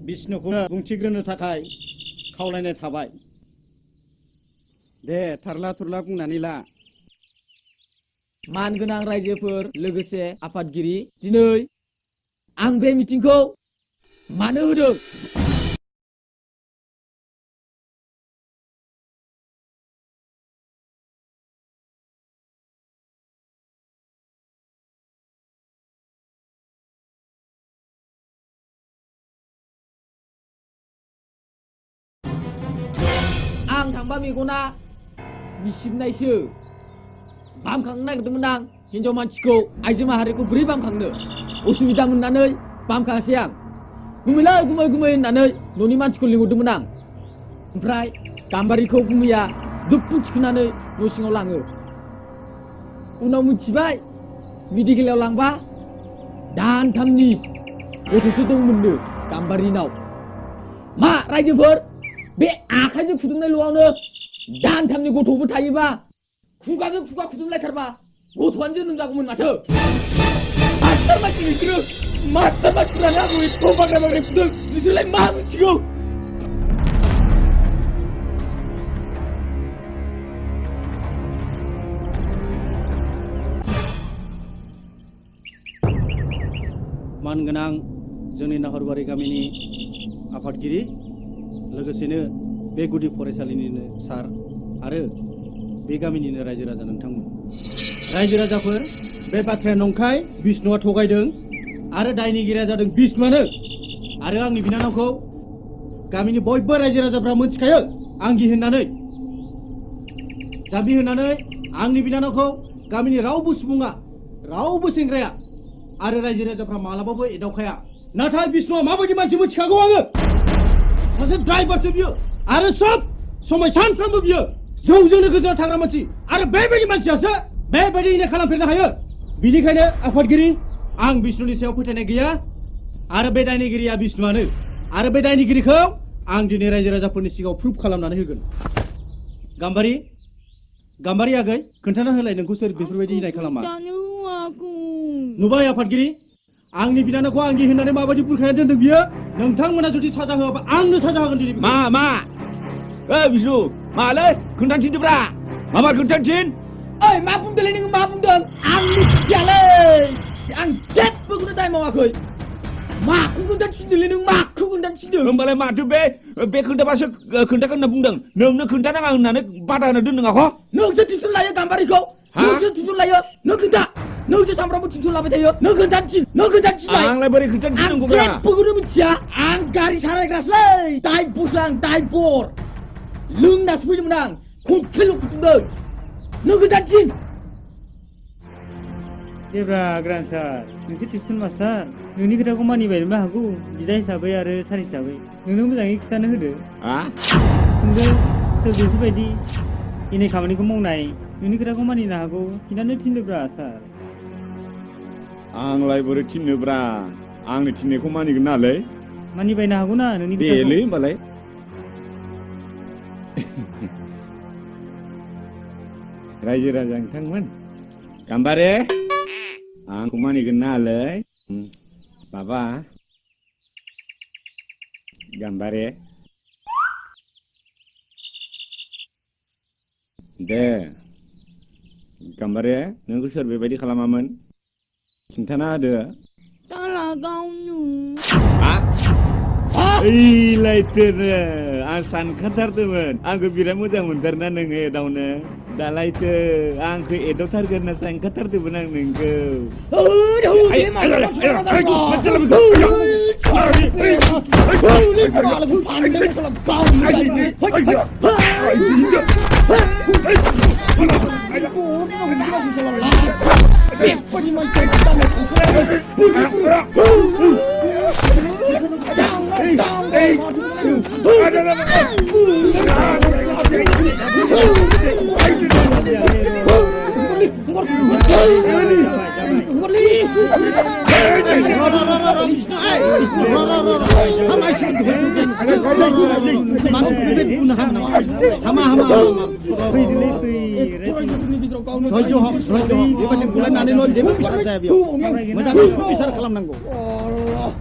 बिष्णुखौ बुंथिग्रोनो थाखाय खावलायनाय थाबाय। दे थारला थुरला बुंनानै ला। मानगोनां रायजोफोर लोगोसे आफादगिरि, दिनै आं बे मिटिंखौ मानो होदों? आं थांबा मेगना मिसिबनायसो। बामखांनो नागिरदोंमोन आं हिनजाव मानसिखौ, आइजो माहारिखौ बोरै बामखांनो? उसुबिदा मोननानै बामखाङासै आं। गुमैलै गुमै गुमै होननानै न'नि मानसिखौ लिंहरदोंमोन आं। ओमफ्राय गाम्बारिखौ गुमैया दुप्पु थिखोनानै न' सिङाव लाङो। उनाव मिथिबाय मेडिकेलाव लांबा दानथामनि गथ'सो दंमोननो गाम्बारिनाव। मा रायजोफोर, बे आखाइजों खुदुमनायल'आवनो दानथामनि गथ'बो थायोबा खुगाजों खुगा खुदुमलायथारबा गथ'आनो जोनोम जागौमोन माथो। मास्टार मानसि नोंसोरो, मास्टार मानसिफोरानो आंखौ एथ' बाग्रा बाग्रा खुदों, नोंसोरलाय मा मिथिगौ? मानगोनां जोंनि नाहरबारि गामिनि आफादगिरि, लोगोसेनो बे गुदि फरायसालिनिनो सार आरो बे गामिनिनो रायजो राजा नोंथांमोन। रायजो राजाफोर, बे बाथ्राया नंखाय। बिष्णुआ थगायदों आरो दायनिगिरिया जादों बिष्णुआनो। आरो आंनि बिनानावखौ गामिनि बयबो रायजो राजाफ्रा मोनथिखायो आंगि होननानै। जाम्बि होननानै आंनि बिनानावखौ गामिनि रावबो सुबुङा, रावबो सेंग्राया आरो रायजो राजाफ्रा मालाबाबो एदावखाया। नाथाय बिष्णुआ माबायदि मानसि मिथिखागौ आङो। सासे ड्राइभारसो बियो आरो सब समय सानफ्रोमबो बियो जौजोंनो गोजोना थाग्रा मानसि। आरो बेबायदि मानसियासो बेबायदि इनाय खालामफेरनो हायो। बिनिखायनो आफादगिरि, आं बिष्णुनि सायाव फोथायनाय गैया आरो बे दायनिगिरिया बिष्णुआनो। आरो बे दायनिगिरिखौ आं दिनै रायजो राजाफोरनि सिगाङाव प्रुफ खालामनानै होगोन। गाम्बारि आगै, खोन्थाना होलाय नोंखौ सोर बेफोरबायदि इनाय खालामा? नुबाय आफादगिरि, आंनि बिनानावखौ आंगि होननानै माबायदि बुरखायनानै दोनदों बियो। नोंथांमोना जुदि साजा होआबा आंनो साजा होगोन दिनै। मा बिष्णु, मालै खोन्थानोथिनदोब्रा, मा खोन्थानोथिन? ओइ मा बुंदोंलै नोङो, मा बुंदों? आं मिथियालै, आं जेबोखौनो दाय मावाखै। माखौ खोन्थानोथिनदोंलै नों, माखौ खोन्थानोथिनदों? होमबालाय माथो बे खोन्थाबासो खोन्थागोन होनना बुंदों। नोंनो खोन्थानाङा होननानै बादा होना दोनदों आख'। नोंसो टिउसन लायो गाम्बारिखौ, नोंसो टिउसन लायो, नों खोन्था। नोंसो सामफ्रामबो टिउसन लाबाय थायो, नों खोन्थानोथिन। आंलाय बोरै खोन्थानोथिननांगौब्रा? आं जेबोखौनो मिथिया। आं गारि सालायग्रासोलै, दाइबसो आं, दाइबर। लोंनासो फैदोंमोन आं, ककटेलल' फुदुंदों। नों खोन्थानोथिन। देब्रा ग्रान्ड सार, नोंसोर टिउसन मास्टार, नोंनि खोथाखौ मानिबायनोबो हागौ बिदा हिसाबै आरो सार हिसाबै। नोंनो मोजाङै खिथानो होदो। नोंबो सोर बेफोरबायदि इनाय खामानिखौ मावनाय, नोंनि खोथाखौ मानिनो हागौ, खिन्थानो थिनदोब्रा सार। आंलाय बोरै थिननोब्रा, आंनि थिननायखौ मानिगोन नालै। मानिबायनो हागौ ना नोंनि खोथाखौ। देलै होमबालाय। रायजो राजा नोंथांमोन, गाम्बारि आंखौ मानिगोन नालै। बाबा गाम्बारि, दे गाम्बारि, नोंखौ सोर बेबायदि खालामामोन खिन्थाना होदो। साला गावनो। ओइलायथोनो, आं सानखाथारदोंमोन आंखौ बिराद मोजां मोनथारना नोङो एदावनो। दालायथो आंखौ एदावथारगोन होनना सानखाथारदोंमोन आं नोंखौ।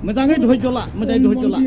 मोजाङै धैर्य ला, मोजाङै धैर्य ला।